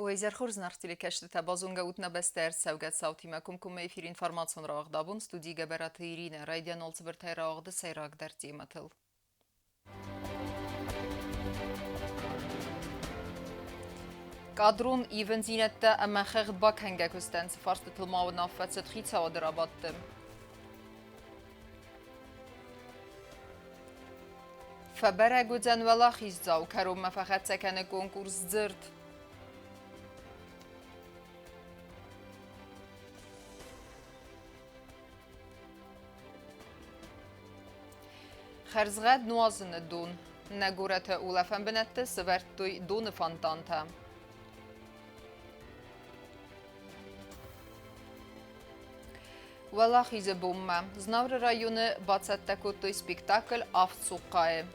Уӕ изӕр хорз, зынаргъ телекӕсджытӕ! Базонгӕ ут нӕ бӕстӕ ӕрцӕугӕ цаутимӕ комкоммӕ эфиры информацион рауагъд абон студийы Гӕбӕраты Иринӕ. Райдиан алцыбыртӕй рауагъды сӕйрагдӕр темӕтыл. Кадрон ивындзинӕдтӕ ӕмӕ хыгъд бакӕнгӕ куыстӕн цы фарстытыл ма уынаффӕ цыд хицауады рабадты. Фӕбӕрӕг уыдзӕн уӕлахиздзау, кӕронмӕ фӕхӕццӕ кӕны конкурс «Дзырд». Хӕрзгъӕд нуазыны дон. Нӕ горӕты улӕфӕн бынӕтты сӕвӕрдтой доны фонтантӕ. Уӕлахизы бонмӕ Знауыры районы бацӕттӕ кодтой спектакль «Авд цухъхъайы».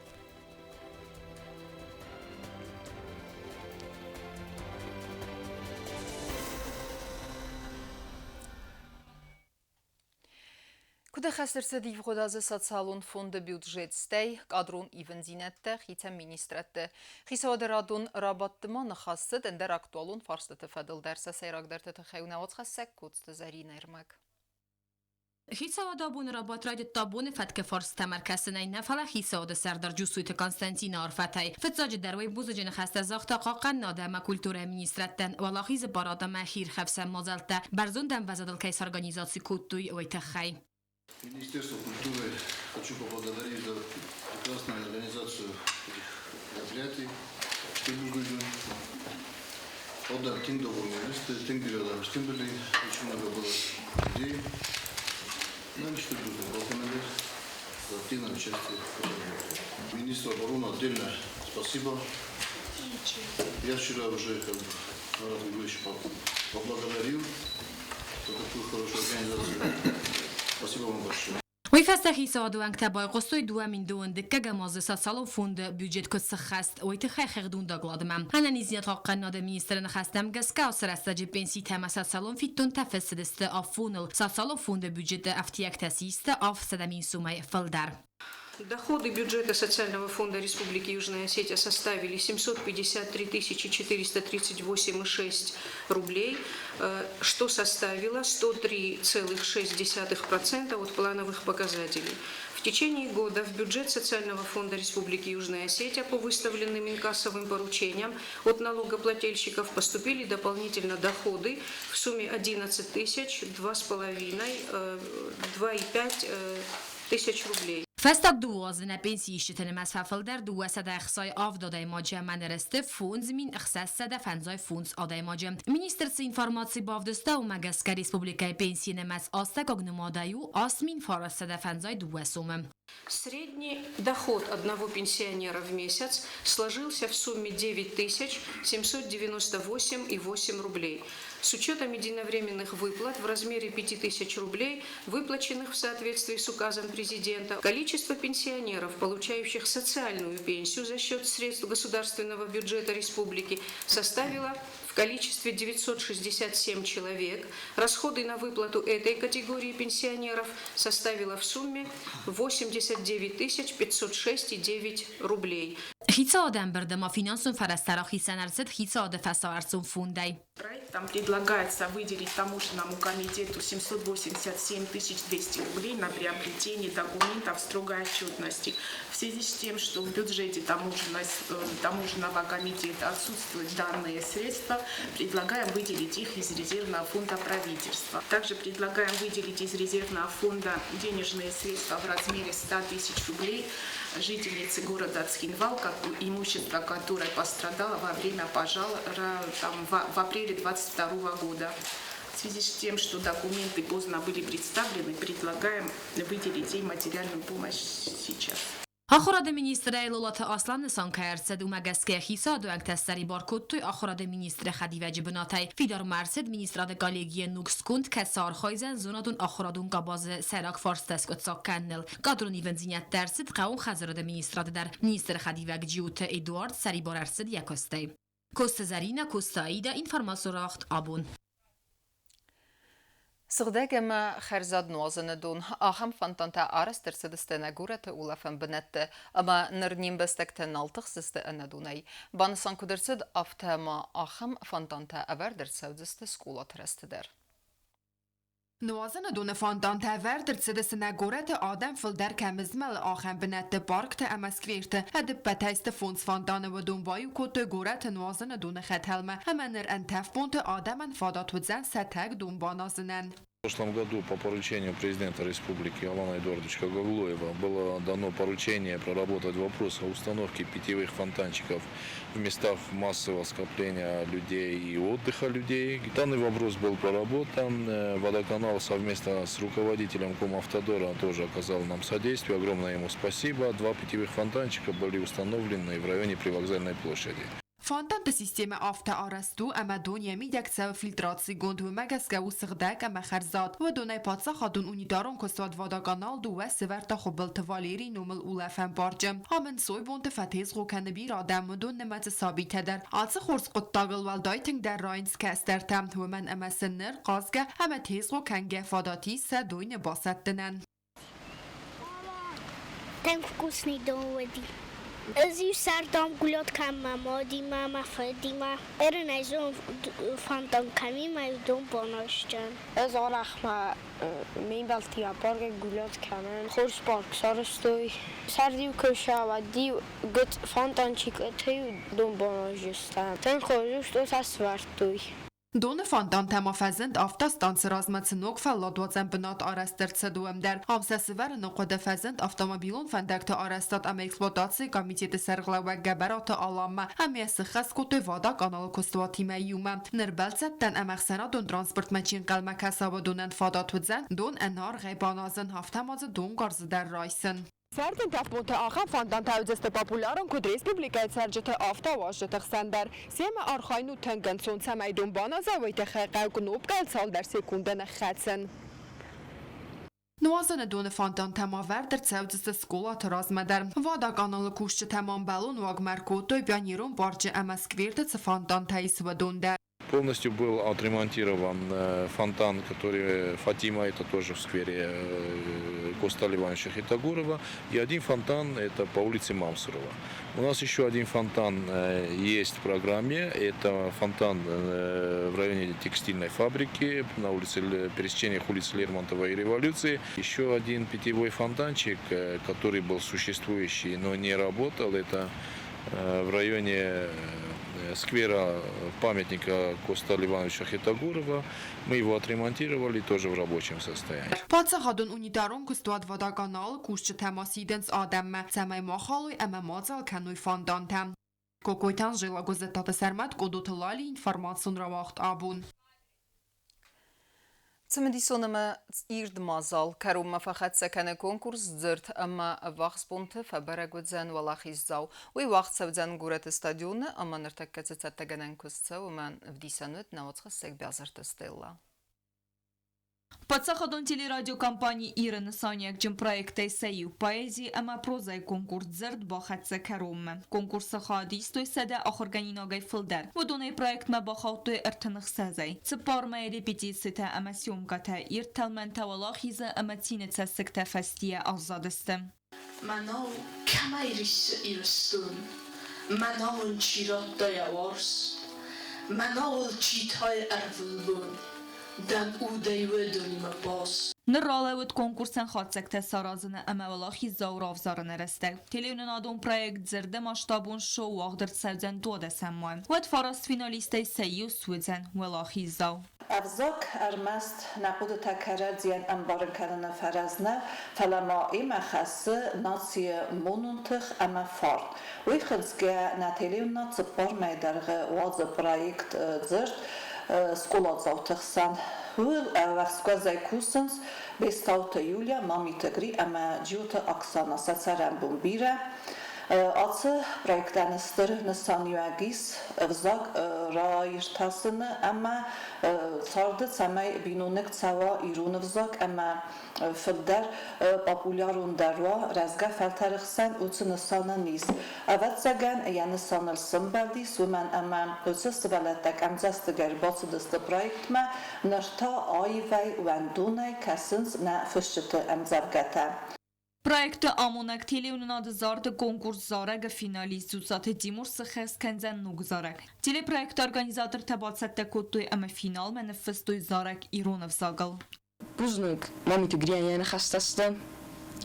Куыд ӕххӕст ӕрцыд ивгъуыд азы социалон фонды бюджет, стӕй кадрон ивындзинӕдтӕ хицӕн министрӕдты хицауады радон рабадты ма ныхас цыд ӕндӕр актуалон фарстыты фӕдыл дӕр сӕ сӕйрагдӕрты тыххӕй у нӕ уацхӕссӕг Коцты Зӕринӕ ӕрмӕг. Хицауады абоны рабадт райдыдта боны фӕткы фарстытӕм ӕркӕсынӕй нӕ, фӕлӕ хицауады сӕрдар Джусойты Константины арфӕтӕй. Фыццаджыдӕр уый бузныджы ныхӕстӕ загъта хъахъхъӕнынады ӕмӕ культурӕйы министрадтӕн Уӕлахизы парад ӕмӕ хиирхӕфсӕн мадзӕлттӕ бӕрзонд ӕмвӕзадыл кӕй сорганизаци кодтой, уый тыххӕй. Министерство культуры хочу поблагодарить за прекрасную организацию этих мероприятий. Адӕм тынг довольны сты, тынг бирӕ адӕм сты очень много было людей. Нам что было за активное участие. Министру обороны отдельно спасибо. Я вчера уже как бы, Марат Григорьевич поблагодарил за такую хорошую организацию. Спасибо вам большое. Уый фӕстӕ хицауады уӕнгтӕ байхъуыстой 2002 дыккӕгӕм азы социалон фонды бюджет куыд сыххӕст, уый тыххӕй хыгъдон докладмӕ. Ӕнӕниздзинад хъахъхъӕнынады министры ныхӕстӕм гӕсгӕ ацы рӕстӕджы пенситӕ ӕмӕ социалон фиддонтӕ фӕцыдысты афоныл. Социалон фонды бюджеты ӕфтиӕгтӕ систы 700 000 сомӕй фылдӕр. Доходы бюджета Социального фонда Республики Южная Осетия составили 753 438,6 рублей, что составило 103,6% от плановых показателей. В течение года в бюджет Социального фонда Республики Южная Осетия по выставленным инкассовым поручениям от налогоплательщиков поступили дополнительно доходы в сумме 11 тысяч 2,5, 2,5 тысяч рублей. Фӕстаг дыууӕ азы нӕ пенсиисджыты нымӕц фӕфылдӕр 267 адӕймаджы ӕмӕ нырысты 5655 адӕймаджы. Министр цы информаци бавдыста, уымӕ гӕсгӕ республикӕйы пенсийы нымӕц астӕуккаг нымадӕй у 8952 сомы. Средний доход одного пенсионера в месяц сложился в сумме 9 798,8 рублей. С учетом единовременных выплат в размере 5000 рублей, выплаченных в соответствии с указом президента, количество пенсионеров, получающих социальную пенсию за счет средств государственного бюджета республики, составило в количестве 967 человек. Расходы на выплату этой категории пенсионеров составило в сумме 89 506,9 рублей. Хицауады ӕмбырды ма финансон фӕрӕзтӕ рахицӕн ӕрцыд хицауады фӕсарӕрцон фондӕй. Проектом предлагается выделить таможенному комитету 787 200 рублей на приобретение документов строгой отчетности. В связи с тем, что в бюджете таможенного комитета отсутствуют данные средства, предлагаем выделить их из резервного фонда правительства. Также предлагаем выделить из резервного фонда денежные средства в размере 100 тысяч рублей жительнице города Цхинвал, как имущество которой пострадало во время пожара там, в апреле 2022 года. В связи с тем, что документы поздно были представлены, предлагаем выделить ей материальную помощь сейчас. Ахуырады министрӕй Лолаты Аслан нысан кӕй ӕрцыд, уымӕ гӕсгӕ хицауады уӕнгтӕ ссӕрибар кодтой ахуырады министры хӕдивӕджы бынатӕй. Фидар ма ӕрцыд министрады коллегийы ног сконд, кӕцы архайдзӕн зонадон-ахуырадон къабазы сӕйраг фарстытӕ скъуыддзаг кӕныныл. Кадрон ивындзинӕдтӕ ӕрцыд хъӕууон хӕдзарады министрады дӕр. Министры хӕдивӕг Джиоты Эдуард сӕрибар ӕрцыд йӕ куыстӕй. Коста Зарина, Коста Аида, информацион рауагъд абон. Сыгъдӕг ӕмӕ хӕрзад нуазыны дон. Ахӕм фонтантӕ арӕзт ӕрцыдысты нӕ горӕты улӕфӕн бынӕтты ӕмӕ ныр не мбӕстӕгтӕ нал тыхсдзысты ӕнӕдонӕй. Банысан куыд ӕрцыд, афтӕ ма ахӕм фонтантӕ ӕвӕрд ӕрцӕудзысты скъолаты рӕзты дӕр. Нуазыны доны фонтантӕ ӕвӕрд ӕрцыдысты нӕ горӕты адӕм фылдӕр кӕм змӕлы, ахӕм бынӕтты, паркты ӕмӕ скверты. Ӕдыппӕтӕй сты фондз фонтаны, уыдон баиу кодтой горӕты нуазыны доны хӕтӕлмӕ ӕмӕ ныр ӕнтӕф бонты адӕмӕн фадат уыдзӕн сатӕг дон баназынӕн. В прошлом году по поручению президента республики Алана Эдуардовича Гаглоева было дано поручение проработать вопрос о установке питьевых фонтанчиков в местах массового скопления людей и отдыха людей. Данный вопрос был проработан. Водоканал совместно с руководителем Комавтодора тоже оказал нам содействие. Огромное ему спасибо. Два питьевых фонтанчика были установлены в районе Привокзальной площади. Фонтанты системӕ афтӕ арӕзт у, ӕмӕ дон йӕ мидӕг цӕуы фильтрацигонд, уымӕ гӕсгӕ у сыгъдӕг ӕмӕ хӕрзад. Уыдонӕй паддзахадон унитарон куыстуат Водоканал дыууӕ сӕвӕрдта Хуыбылты Валерийы номыл улӕфӕн парчы. Ам ӕнцойбонты фӕтезгъо кӕны бирӕ адӕм, уыдон нымӕцы сабитӕ дӕр. Ацы хорз хъуыддагыл уӕлдай тынгдӕр райынц кӕстӕртӕ, уымӕн ӕмӕ сын ныр хъазгӕ ӕмӕ тезгъо кӕнгӕ фадат ис сӕ дойны басӕттынӕн. Тынг вкусный дон уыди. Ӕз-иу сӕрдӕм гулят кӕм мӕ мадимӕ, мӕ фыдимӕ. Эрынӕй зон фонтан кӕмимӕ дон баназджын. Ӕз арӕх мӕ ме мбӕлттимӕ паркы гулят кӕнын. Хорз парк сарӕзтой. Сӕрд-иу куы сӕ, уӕд-иу фонтанчикты-иу дон баназджыстӕм. Тынг хорз у, что сӕ сӕвӕрдтой. Доны фонтантӕ ма фӕзынд автостанцы размӕ цы ног фӕлладуадзӕн бынат арӕзт ӕрцыд, уым дӕр. Ам сӕ сывӕрыны хъуыды фӕзынд автомобилон фӕндӕгты арӕзтад ӕмӕ эксплуатацийы комитеты сӕргълӕууӕг Гӕбӕраты Аламмӕ ӕмӕ йӕ сыххӕст кодтой Водоканалы куыстуатимӕ иумӕ. Ныр бӕлццӕттӕн ӕмӕ ӕхсӕнадон транспортмӕ чи ӕнхъӕлмӕ кӕса, уыдонӕн фадат уыдзӕн дон ӕнӕаргъӕй баназын, афтӕ ма дзы донгарзы дӕр райсын. Сӕрдын тӕфбонты ахӕм фонтантӕ уыдзысты популярон куыд республикӕйы цӕрджыты, афтӕ уазджыты хсӕн дӕр. Семӕ архайын у тынг ӕнцон, цӕмӕй дон баназа, уый тыххӕй хъӕуы кнопкӕйыл цалдӕр секунды ныххӕцын. Нуазыны доны фонтантӕ ма вӕрд ӕрцӕудзысты скъолаты размӕ дӕр. Водоканалы кусджытӕ ма ӕмбӕлон уагмӕ ӕркодтой Пионерон парчы ӕмӕ скверты цы фонтантӕ ис, уыдон дӕр. Полностью был отремонтирован фонтан, который Фатима, это тоже в сквере Коста Ивановича Хетагурова. И один фонтан, это по улице Мамсурова. У нас еще один фонтан есть в программе. Это фонтан в районе текстильной фабрики на улице, пересечениях улиц Лермонтова и Революции. Еще один питьевой фонтанчик, который был существующий, но не работал, это в районе сквера памятника Коста Ивановича Хетагурова. Мы его отремонтировали, тоже в рабочем состоянии. Паддзахадон унитарон куыстуат Водоканал кусджытӕ ма сидынц адӕммӕ, цӕмӕй ма халой ӕмӕ мадзал кӕной фонтантӕ. Кокойты Анжела, Гуыззӕттаты Сӕрмӕт, Къодоты Лали, информацион рауагъд абон. Цымыдисон ӕмӕ ирд мадзал кӕронмӕ фӕхӕццӕ кӕны конкурс «Дзырд» ӕмӕ ӕввахс бонты фӕбӕрӕг уыдзӕн уӕлахиздзау. Уый уагъд цӕудзӕн горӕты стадионы ӕмӕ ныртӕккӕ цы цӕттӕгӕнӕн куыст цӕуы, уымӕн ӕвдисӕн уыд нӕ уацхӕссӕг Биазырты Стелла. Паддзахадон телерадиокомпани Иры нысаниуӕгджын проекттӕй сӕ иу поэзи ӕмӕ прозӕйы конкурс «Дзырд» бахӕццӕ кӕронмӕ. Конкурсы хайад истой 100 ахуыргӕнинагӕй фылдӕр. Уыдонӕй проектмӕ бахаудтой 36-ӕй. Цыппар мӕйы репетицитӕ ӕмӕ съемкӕтӕ, ирд тӕлмӕнтӕ уӕлахизы ӕмӕ цины цӕссыгтӕ фӕстийӕ аззадысты. Мӕнау кӕмӕй риссы Ирыстон, Мӕнау ын чи радта йӕ уарзт, Мӕнау ыл чи тайы ӕрвылбон, Дӕн удӕй уыдонимӕ баст. Ныр ралӕууыд конкурсӕн хатдзӕгтӕ саразыны ӕмӕ уӕлахиздзау равзарыны рӕстӕг. Телеуынынадон проект «Дзырды масштабон шоу» уагъд ӕрцӕудзӕн 12-ӕм май. Уӕд фараст финалистӕй сӕ иу суыдзӕн уӕлахиздзау. Ӕвзаг ӕрмӕст нӕ хъуыдытӕ кӕрӕдзийӕн ӕмбарын кӕныны фӕрӕз нӕ, фӕлӕ ма имӕ хӕссы нацийы монон тых ӕмӕ фарн. Уый хынцгӕ нӕ телеуынынад цыппар мӕйы дӕргъы уадзы проект «Дзырд» скъоладзауты хсӕн. Ууыл ӕвӕхсгуӕзӕй кусынц Бестауты Юлия, Мамиты Гри ӕмӕ Джиоты Оксана. Сӕ цӕрӕнбон бирӕ. Ацы проектӕн стыр нысаниуӕг ис ӕвзаг раиртасыны ӕмӕ царды цӕмӕй биноныг цӕуа ирон ӕвзаг ӕмӕ фылдӕр популярондӕр уа рӕзгӕ фӕлтӕры хсӕн, уыцы нысанӕн ис. Ӕвӕццӕгӕн, йӕ нысаныл сӕмбӕлдис, уымӕн ӕмӕ уыцы сывӕллӕттӕ къӕмдзӕстыгӕй ӕрбацыдысты проектмӕ, ныр та аивӕй, уӕндонӕй кӕсынц нӕ фысджыты ӕмдзӕвгӕтӕ. Проекты амонӕг телеуынынады зарды конкурс «Зарӕг-ы» финалист Дзуццаты Тимур сыххӕст кӕндзӕн ног зарӕг. Телепроекты организатортӕ бацӕттӕ кодтой ӕмӕ финалмӕ ныффыстой зарӕг ирон ӕвзагыл. Бузныг Мамиты Грийӕн йӕ ныхӕстӕ сты.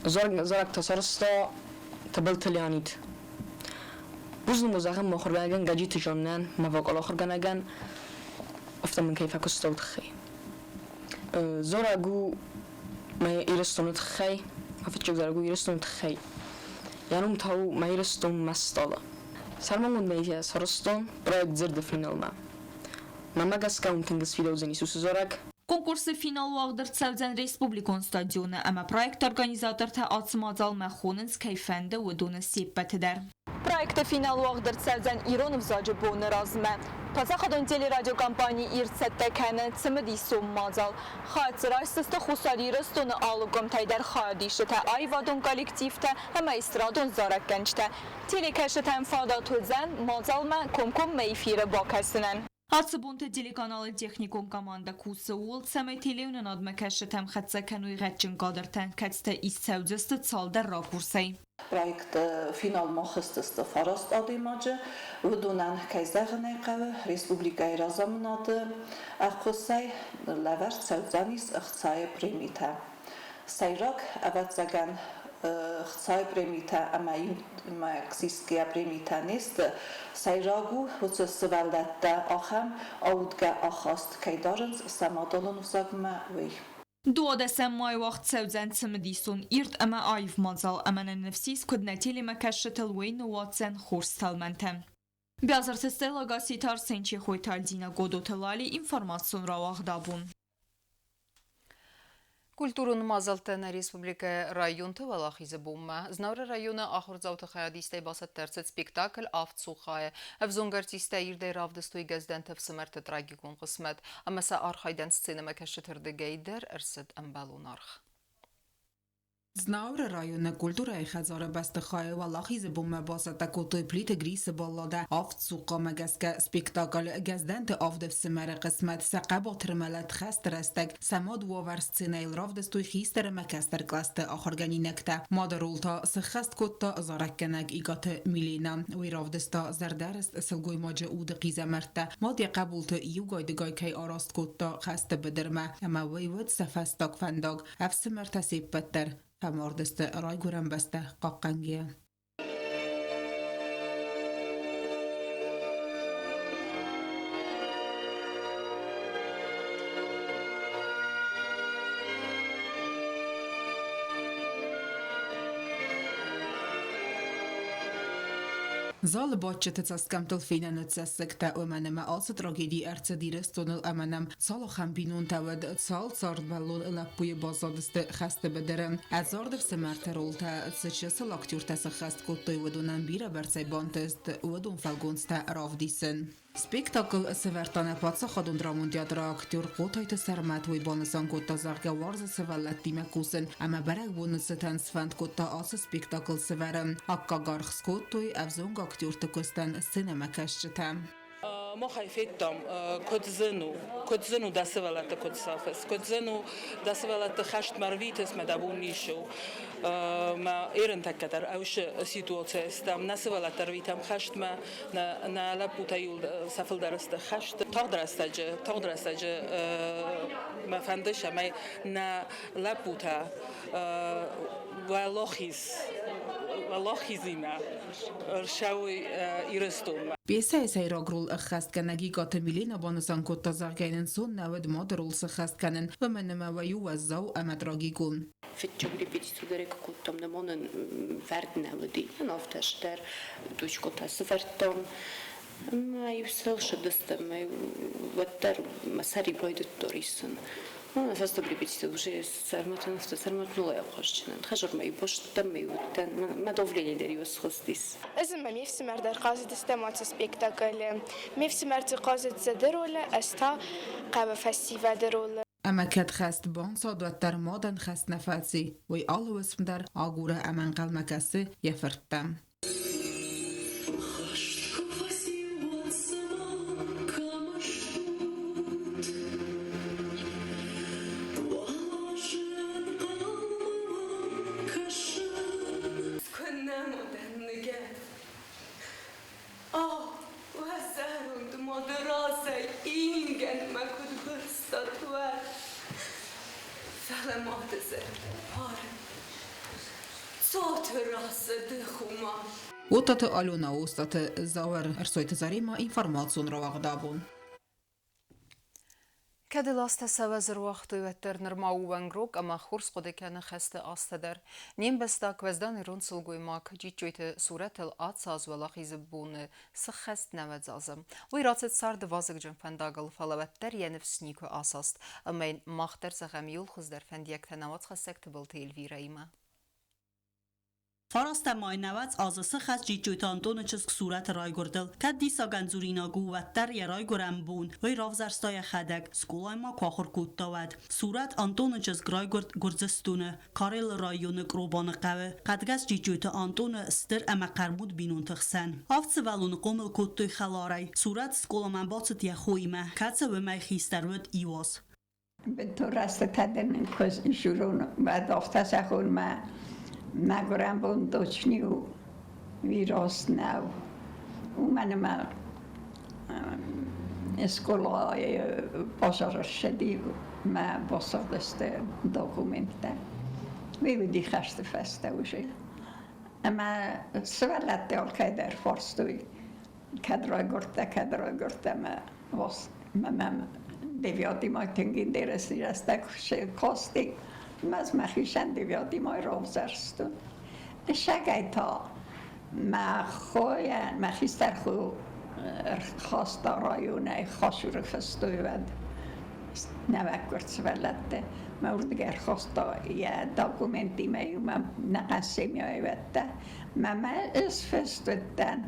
Зарӕг та сарӕзта Тыбылты Леонид. Бузныг у зӕгъын мӕ ахуыргӕнӕгӕн Гӕджиты Жаннӕн, мӕ вокал ахуыргӕнӕгӕн, афтӕ мын кӕй фӕкуыста, уый тыххӕй. Зарӕг у мӕ Ирыстоны тыххӕй, мӕ фыццаг зарӕг у Ирыстоны тыххӕй. Йӕ ном та у Мӕ Ирыстон мӕ стъалы. Сӕрмагондӕй йӕ сарӕзтон проект Дзырды финалмӕ. Мӕнмӕ гӕсгӕ уым тынг сфидаудзӕнис уыцы зарӕг. Конкурсы финал уагъд ӕрцӕудзӕн республикон стадионы ӕмӕ проекты организатортӕ ацы мадзалмӕ хонынц, кӕй фӕнды, уыдоны се ппӕты дӕр. Проекты финал уагъд ӕрцӕудзӕн ирон ӕвзаджы боны размӕ. Паддзахадон телерадиокомпани Ир цӕттӕ кӕны цымыдисон мадзал. Хайад дзы райсдзысты Хуссар Ирыстоны алы къуымтӕй дӕр хайадисджытӕ, аивадон коллективтӕ ӕмӕ эстрадон зарӕггӕнджытӕ. Телекӕсджытӕн фадат уыдзӕн мадзалмӕ комкоммӕ эфиры бакӕсынӕн. Ацы бонты телеканалы техникон командӕ кусы ууыл, цӕмӕй телеуынынадмӕ кӕсджытӕм хӕццӕ кӕной гъӕдджын кадртӕ, кӕцытӕ ист цӕудзысты цалдӕр ракурсӕй. Проекты финалмӕ хызтысты фараст адӕймаджы. Уыдонӕн, кӕй зӕгъын ӕй хъӕуы, республикӕйы разамынады ӕххуысӕй лӕвӕрд цӕудзӕнис ӕхцайы премитӕ. Сӕйраг, ӕвӕццӕгӕн, хцайы премитӕ ӕмӕ исгӕ премитӕ не сты. Сӕйраг у, уыцы сывӕллӕттӕ ахӕм аудгӕ ахаст кӕй дарынц сӕ мадӕлон ӕвзагмӕ, уый. 12 май уагъд цӕудзӕн цымыдисон, ирд ӕмӕ аив мадзал ӕмӕ нӕ ныфс ис, куыд нӕ телемӕкӕсджытыл уый ныууадздзӕн хорз тӕлмӕнтӕ. Бязырты Стелла Гасситы Арсен Чехойты Альдина Годоты Лали информацион рауагъд абон. Культурон мадзӕлттӕ нӕ республикӕйы районты Уӕлахизы бонмӕ. Знауыры районы ахуырдзауты хайадистӕй бацӕттӕ ӕрцыд спектакль «Авд цухъайы». Ӕвзонг артисттӕ ирдӕй равдыстой Гӕздӕнты ӕфсымӕрты трагикон хъысмӕт ӕмӕ сӕ архайдӕн сценӕмӕкӕсджыты рдыгӕй дӕр ӕрцыд ӕмбӕлон аргъ. Знауыры районы культурӕйы хӕдзары бӕстыхайы Уӕлахизы бонмӕ бацӕттӕ кодтой Плиты Грисы балладӕ «Авд цухъхъамӕ» гӕсгӕ спектакль «Гӕздӕнты авд ӕфсымӕры хъысмӕт, сӕ хъӕбатыр мӕлӕт хӕсты рӕстӕг, сӕ мад уавӕр сценӕйыл равдыстой хистӕр ӕмӕ кӕстӕр кълӕсты ахуыргӕнинӕгтӕ. Мады рол та сыххӕст кодта зарӕггӕнӕг Икъаты Милена. Уый равдыста зӕрдӕрыст сылгоймаджы уды хъизӕмӕрттӕ, мад йӕ хъӕбулты иугай-дыгай кӕй араст кодта хӕсты быдырмӕ, ӕмӕ уый уыд сӕ фӕстаг фӕндаг. Ӕфсымӕртӕ се ппӕт дӕр фӕмардысты райгуырӕн бӕстӕ хъахъхъӕнгӕйӕ. Залы бадджыты цӕсгӕмттыл фенӕн уыд цӕссыгтӕ, уымӕн ӕмӕ ацы трагеди ӕрцыд Ирыстоныл ӕмӕ нӕм цал ахӕм бинонтӕ уыд, цал цардбӕллон лӕппуйы баззадысты хӕсты быдыры. Ӕдзард ӕфсымӕрты ролтӕ цы чысыл актертӕ сӕххӕст кодтой, уыдонӕн бирӕбӕрцӕй бантыст уыдон фӕлгонцтӕ равдисын. Спектакль сӕвӕрдта нӕ паддзахадон драмон театры актер Хъотайты Сӕрмӕт. Уый банысан кодта, зӕгъгӕ, уарзы сывӕллӕттимӕ кусын ӕмӕ бӕрӕгбоны цытӕн сфӕнд кодта ацы спектакль сӕвӕрын. Аккаг аргъ скодтой ӕвзонг актерты куыстӕн сценӕмӕкӕсджытӕ. Махӕй федтам, куыд зын у, куыд зын у дӕ сывӕллӕтты куыд сафыс, куыд зын у дӕ сывӕллӕтты хӕстмӕ рвитыс, мӕ дӕ бон ницы у. Мӕ ерынтӕккӕ дӕр ӕвсы ситуацийӕ стӕм, нӕ сывӕллӕтты ӕрвитӕм хӕстмӕ, нӕ лӕппутӕ иу сӕ фылдӕр сты хӕсты. Тагъд рӕстӕджы мӕ фӕнды, цӕмӕй нӕ лӕппутӕ уӕлахизимӕ ӕрцӕуой Ирыстонмӕ. Пьесӕйы сӕйраг рол ӕххӕстгӕнӕг Икъаты Милена банысан кодта, зӕгъгӕ, йын ӕнцон нӕ уыд мады рол сӕххӕст кӕнын, уымӕн ӕмӕ уый у уӕззау ӕмӕ трагикон. Фыццаг репетици дӕр куы кодтам, нӕ мӕнӕн вӕрд нӕ уыди. Афтӕ дӕр дучкотӕ сӕвӕрдтам. Ӕмӕ-иу сыл сыдыстӕм, уӕддӕр мӕ сӕри байдыдта рисын. ფასდობ რეპეტიცია уже წარმატებულ წარმატებულ აყვაშჩენენ. ხაჟორმა იბოშტა მეუთან მა დოვლენი დერი ოსხოსტის. Ez ме фсымӕр дӕр хъазыдыстӕм ацы спектаклы. Ме фсымӕрты хъазыд зӕды ролы, ӕз та хъӕуы фӕсивӕды ролы. Ӕмӕ кӕд хӕст банцад, уӕддӕр мадӕн хӕст нӕ фӕци, уый алы уысм дӕр агуры ӕмӕ ӕнхъӕлмӕ кӕсы йӕ фырттӕм. Уотаты Алена, Остаты Зауыр, Ӕрсойты Заремӕ, информацион рауагъд абон. Кӕд ыл азтӕ сӕ уӕз ӕруагътой, уӕддӕр нырма у уӕнгрог ӕмӕ хорз хъуыды кӕны хӕсты азтӕ дӕр. Не мбӕстаг уӕздан ирон сылгоймаг Джиджджойты Сурӕтыл ацы аз Уӕлахизы боны цы хӕст нӕ уӕдзазы. Уый рацыд царды вазыгджын фӕндагыл, фӕлӕ уӕддӕр йӕ ныфс никуы асаст. Ӕмӕ йын мах дӕр зӕгъӕм иуыл хуыздӕр фӕндиӕгтӕ нӕ уацхӕссӕг Тыбылты Эльвирӕимӕ. Фарастӕм май 90 азы сыхӕст Джиджджойты Антоны чызг Сурӕты райгуырдыл. Кӕд диссагӕн дзуринаг у, уӕддӕр йӕ райгуырӕн бон уый равзӕрста йӕхӕдӕг, скъолайы ма куы ахуыр кодта, уӕд. Сурӕт Антоны чызг райгуырд Гуырдзыстоны, Карелы районы Къробаны хъӕуы, хъӕдгӕс Джиджджойты Антоны стыр ӕмӕ хъӕрмуд бинонты хсӕн. Авд сывӕллоны хъомыл кодтой хӕларӕй. Сурӕт скъоламӕ бацыд йӕ хоимӕ, кӕцы уымӕй хистӕр уыд иу аз. Бынтон рӕстытӕ дӕр нын куы журон, уӕд афтӕ зӕгъон, мӕ мӕгуырӕн бон дочни у, уый раст нӕу. Уымӕн ӕмӕ скъолайы базары ссыди мӕ басыгъдысты документтӕ. Уый уыди хӕсты фӕстӕ уже. Ӕмӕ сывӕллӕтты алкӕй дӕр фарстой, кӕд райгуырдтӕ, кӕд райгуырдтӕ ӕмӕ мӕм девятимӕ тынг интересный рӕстӕг касти. Ӕз мӕхицӕн девятимӕ равзӕрстон. Сагӕй та мӕ хойӕн, мӕ хистӕр хо ӕрхаста районӕй Хашуры фыстой уӕд нӕуӕггуырд сывӕллӕтты. Мӕ уырдыгӕй ӕрхаста йӕ документимӕ иумӕ нӕхъӕн семьяйы уӕдтӕ. Мӕ мӕ ӕз фыст уыдтӕн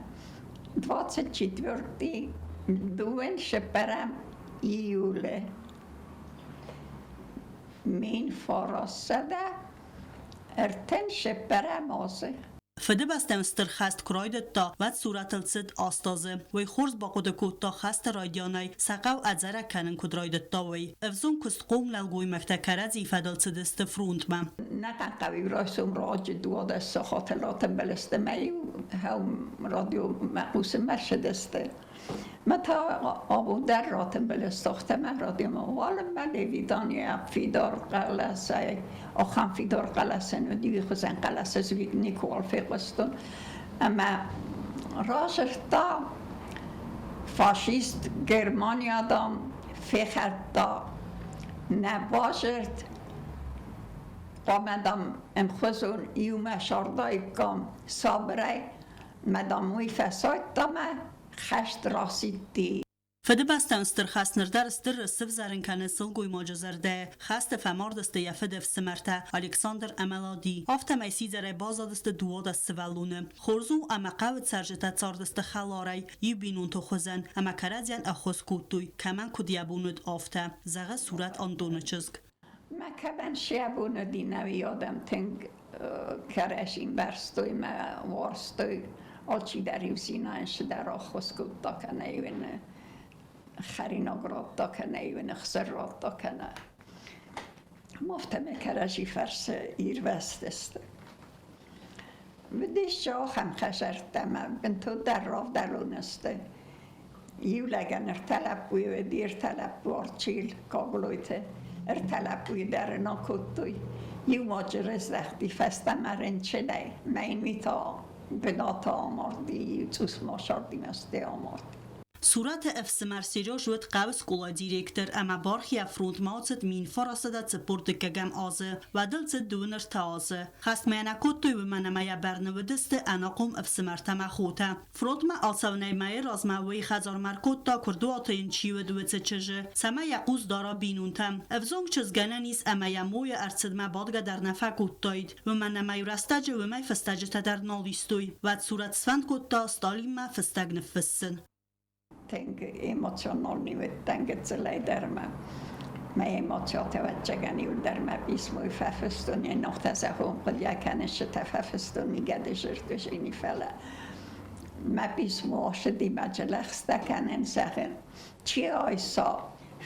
24 дыууын цыппӕрӕм июлы 1934 азы. Фыдыбӕстӕм Стыр хӕст куы райдыдта, уӕд Сурӕтыл цыд 8 азы. Уый хорз бахъуыды кодта хӕсты райдианӕй сӕ хъӕу ӕдзӕрӕг кӕнын куыд райдыдта, уый. Ӕвзонг куыстхъом нӕлгоймӕгтӕ кӕрӕдзи фӕдыл цыдысты фронтмӕ. Нӕ хъӕуи райсом раджы 12 сахаты ратӕмбӕлысты мӕ-иу радиомӕ хъусынмӕ ссыдысты. Мӕ та абон дӕр ратӕмбӕлысты мӕ радиомӕ уалынмӕ Левитания фидар хъӕлӕсӕй, ахӕм фидар хъӕлӕсӕн уыди, уый хуызӕн хъӕлӕс ӕз никуал фехъуыстон. Ӕмӕ радзырдта, фашист Германия, дам, фехӕлдта нӕ базырд, хъуамӕ, дам, ӕмхуызон иумӕ сардаиккам сабырӕй, мӕ, дам, уый фӕсайдта мӕ хӕст расидти. Фыдыбӕстӕн стыр хӕс ныр дӕр стыр сывзӕрын кӕны сылгоймаджы зӕрдӕ. Хӕсты фӕмардысты йӕ фыды ӕфсымӕртӕ Александр ӕмӕ Лади. Афтӕмӕй сидзӕрӕй баззадысты 12 сывӕллоны. Хорз у, ӕмӕ хъӕуы цӕрджытӕ цардысты хӕларӕй, иу бинонты хуызӕн, ӕмӕ кӕрӕдзийӕн ӕххуыс кодтой, кӕмӕн куыд йӕ бон уыд, афтӕ, зӕгъы Сурӕт Антоны чызг. Мӕ кӕмӕн сӕ бон уыди, нӕуи адӕм тынг кӕрӕдзи бӕрстой мӕ уарзтой. Алчидӕр-иу цинӕн цыдӕр ӕххуыс кодта кӕнӕ-иу ын хӕринаг радта, кӕнӕ-иу ын ӕхсыр радта, кӕнӕ афтӕмӕй кӕрӕдзи фӕрцы ирвӕзтысты. Уыдис ахӕм хӕдзӕрттӕ ӕмӕ бынтондӕр равдӕлон сты. Иу лӕгӕн ӕртӕ лӕппуйы уыди, ӕртӕ лӕппу Арчил, Гаглойты. Ӕртӕ лӕппуйы дӕр ын акодтой. Иу ма раздӕхти фӕстӕмӕ рынчынӕй. Мӕ йын уый та бынаты амарди, цъус ма сардимӕ сте амарди. Сурӕты ӕфсымӕр Сереж уыд хъӕуы скъолайы директор ӕмӕ бархийӕ фронтмӕ ацыд 1942 азы. Уӕд ыл цыд 23 азы. Хӕстмӕ йӕ нӕ кодтой, уымӕн ӕмӕ йӕ бӕрны уыдысты ӕнахъом ӕфсымӕртӕ ӕмӕ хотӕ. Фронтмӕ ацӕуынӕй мӕйы размӕ уый хӕдзармӕ ӕркодта, куырдуаты йын чи уыд, уыцы чызджы, цӕмӕй йӕ хъус дара бинонтӕм. Ӕвзонг чызг гӕнӕн ис ӕмӕ йӕ мойы ӕрцыдмӕ бадгӕ дӕр нӕ фӕкодтаид, уымӕн ӕмӕ-иу рӕстӕджы уымӕй фыстӕджытӕ дӕр нал истой. Уӕд Сурӕт сфӕнд кодта Сталинмӕ фыстӕг ныффыссын. Тынг эмоционални уыдтӕн гыццылӕй дӕр ма. Мӕ эмоциотӕ ӕвӕццӕгӕн иуылдӕр мӕ писмойы фӕфыстон, йӕ ногтӕ зӕгъон хъуыдыйӕ кӕнысытӕ фӕфыстон мигӕды зырдузини, фӕлӕ мӕ писмо ссыди мӕ лӕгъстӕ кӕнын, зӕгъын, чи айса,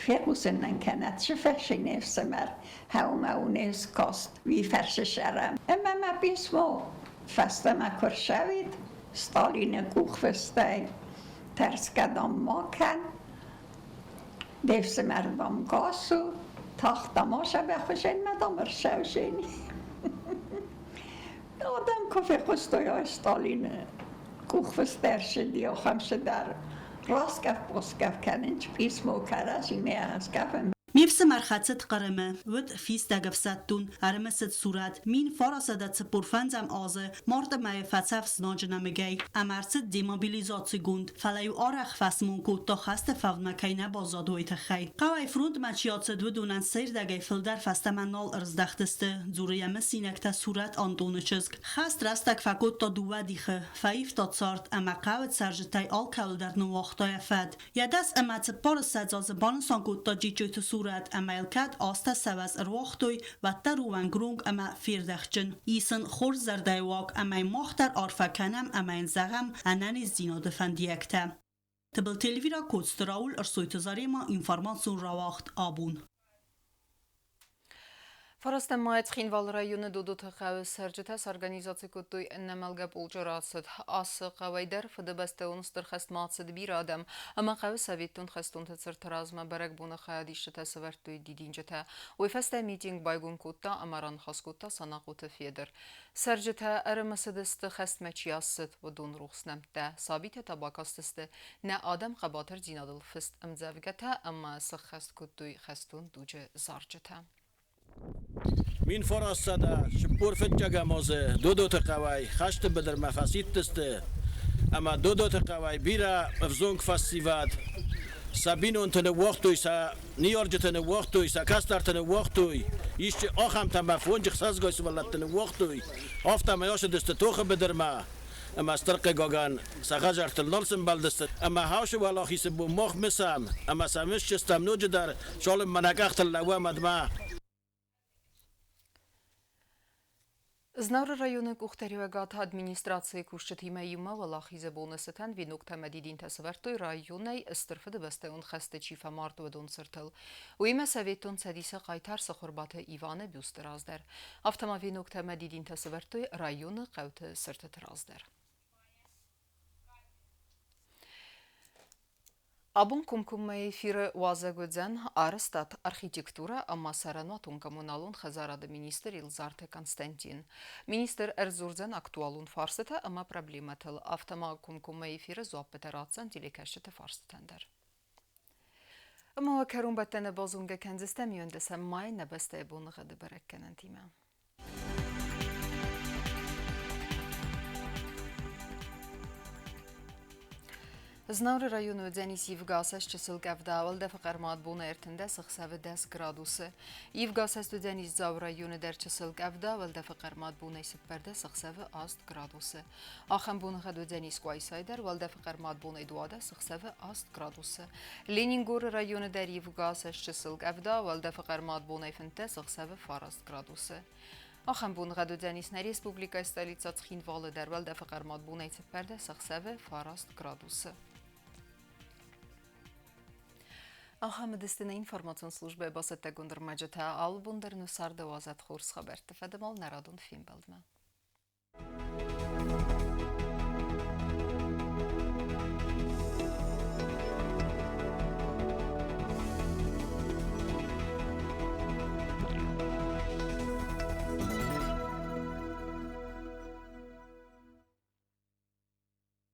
фехъусын нын кӕнӕд, цы фӕрсы не фсымӕр, хӕумӕ у не скаст, уый фӕрсы сӕрӕн. Ӕмӕ мӕ писмо фӕстӕмӕ куы рцӕуид, Сталины къухфыстӕй тӕрсгӕ дам ма кӕн, де фсымӕр дам гас у, тагъд дам асӕбӕхуызӕн мӕ дам ӕрцӕудзӕни. Адӕм куы фехъуыстой, ай Сталины къухфыст ӕрцыди, ахӕм цыдӕр раскъӕф-баскъӕф кӕнын, писмо кӕрӕдзимӕ скъӕфын. Ме фсымӕр хӕцыд Хъырымы, уыд фистӕг ӕфсӕддон, ӕрымысыд Сурӕт. 1945 азы марты мӕйы фӕцӕф знаджы нӕмыгӕй ӕмӕ ӕрцыд демобилизацигонд, фӕлӕ-иу арӕх фӕсмон кодта хӕсты фӕудмӕ кӕй нӕ баззад, уый тыххӕй. Хъӕуӕй фронтмӕ чи ацыд, уыдонӕн се рдӕгӕй фылдӕр фӕстӕмӕ нал ӕрыздӕхтысты, дзуры йӕ мысинӕгтӕ Сурӕт Антоны чызг. Хӕст рӕстӕг фӕкодта дыууӕ дихы, фӕивта цард ӕмӕ хъӕуы цӕрджытӕй алкӕуыл дӕр ныууагъта йӕ фӕд. Йӕ 14 азы банысан кодта Джиджджойты Сурӕт ӕмӕ йыл кӕд азтӕ сӕвӕз ӕруагътой, уӕддӕр у уӕнгронг ӕмӕ фердӕхтджын. Ис ын хорз зӕрдӕйы уаг ӕмӕ йын мах дӕр арфӕ кӕнӕм ӕмӕ йын зӕгъӕм ӕнӕниздзинады фӕндиӕгтӕ. Тыбылты Эльвира, Коцты Рауль, Ӕрсойты Заремӕ, информацион рауагъд «Абон». Фарастӕм майы Цхинвалы районы Додоты хъӕуы цӕрджытӕ сорганизаци кодтой ӕнӕмӕлгӕ полчъы рацыд. Ацы хъӕуӕй дӕр Фыдыбӕстӕйон Стыр хӕстмӕ ацыд бирӕ адӕм ӕмӕ хъӕуы советтон хӕстонты цырты размӕ бӕрӕгбоны хайадисджытӕ сӕвӕрдтой дидинджытӕ. Уый фӕстӕ митинг байгом кодта ӕмӕ раныхас кодта Санахъоты Федыр. Цӕрджытӕ ӕрымысыдысты, хӕстмӕ чи ацыд, уыдон рухс нӕмттӕ. Сабитӕ та бакастысты нӕ адӕм хъӕбатырдзинадыл фыст ӕмдзӕвгӕтӕ ӕмӕ сыххӕст кодтой хӕстон дуджы зарджытӕ. 1945 азы Додоты хъӕуӕй хӕсты быдырмӕ фӕсидтысты ӕмӕ Додоты хъӕуӕй бирӕ ӕвзонг фӕсивӕд сӕ бинонты ныууагътой, сӕ ныййарджыты ныууагътой, сӕ кӕстӕрты ныууагътой, исчи ахӕмтӕ ӕмӕ фонджы хсӕзгай сывӕллӕтты ныууагътой, афтӕмӕй ацыдысты тохы быдырмӕ ӕмӕ стыр хъыгагӕн сӕ хӕдзӕрттыл нал сӕмбӕлдысты ӕмӕ хаусы уӕлахизы бон мах мысӕм ӕмӕ сӕ мысдзыстӕм ноджыдӕр, цалынмӕ нӕ къӕхтыл лӕууӕм, уӕдмӕ. Знауыры районы къухдариуӕгады администрацийы кусджытимӕ иумӕ Уӕлахизы боны цытӕн веноктӕ ӕмӕ дидинтӕ сӕвӕрдтой районӕй Стыр Фыдыбӕстӕйон хӕсты чи фӕмард, уыдон цыртыл. Уыимӕ Советон Цӕдисы хъайтар Цыхуырбаты Иваны бюсты раз дӕр. Афтӕ ма веноктӕ ӕмӕ дидинтӕ сӕвӕрдтой районы хъӕуты цыртыты раз дӕр. Абон комкоммӕ эфиры уазӕг уыдзӕн арӕзтад, архитектурӕ ӕмӕ цӕрӕнуатон-коммуналон хӕдзарады министр Елдзарты Константин. Министр ӕрдзурдзӕн актуалон фарстытӕ ӕмӕ проблемӕтыл, афтӕ ма комкоммӕ эфиры дзуаппытӕ ратдзӕн телекӕсджыты фарстытӕн дӕр. Ӕмӕ уӕ кӕронбӕттӕны базонгӕ кӕндзыстӕм иуӕндӕсӕм майы нӕ бӕстӕйы боныгъӕды бӕрӕггӕнӕнтимӕ. Знауыры районы уыдзӕнис ивгӕ чысыл къӕвда, уӕлдӕфы хъӕрмад бон 13 ӕхсӕвы 10 градусы. Ивгӕ уыдзӕнис Дзауы районы дӕр чысыл къӕвда, уӕлдӕфы хъӕрмад бонӕй 14 ӕхсӕвы 8 градусы. Ахӕм боныгъӕд уыдзӕнис Къуайсайы дӕр, уӕлдӕфы хъӕрмад бонӕй 12 ӕхсӕвы 8 градусы. Ленингоры районы дӕр ивгӕ чысыл къӕвда, уӕлдӕфы хъӕрмад бонӕй 15 ӕхсӕвы 9 градусы. Ахӕм боныгъӕд уыдзӕнис нӕ республикӕйы столицӕ Цхинвалы дӕр, уӕлдӕфы хъӕрмад бонӕй 14 ӕхсӕвы 9 градусы. Ахӕм уыдысты нӕ информацион службӕйы бацӕттӕгонд ӕрмӕджытӕ. Алы бон дӕр нӕ царды уадзӕд хорз хабӕртты фӕдыл нӕ радон фембӕлдмӕ.